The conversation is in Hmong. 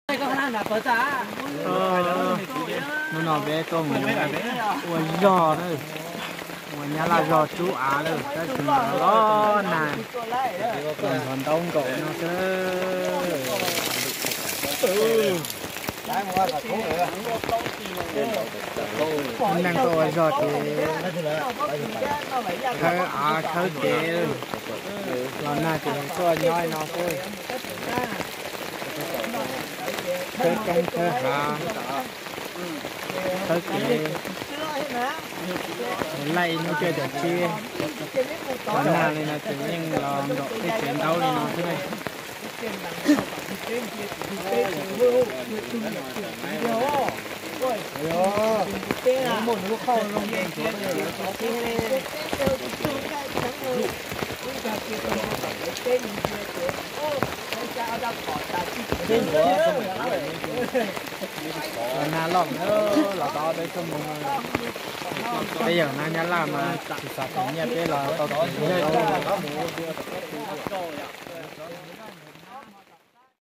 Hnub no peb tuaj mus ua zog na, ua Nyab Laj zog tsub av na, tab sis mas los nag, los ntxhov ntaub nkaus no xwb. Neeg tuaj ua zog ces khawb av khawb kev, los nag ces tuaj nyob no xwb. Khawb roob khawb hav, khawb kev, laij ib hnub cuaj caum tsib, los nag li no ces yeej los nkaum tej kev ntaub li no xwb ne. Los nag loj, los tau ob peb xuab moos, peb yawm na Nyab Laj mas tsis xav pem nyiaj peb los tau tus yawg.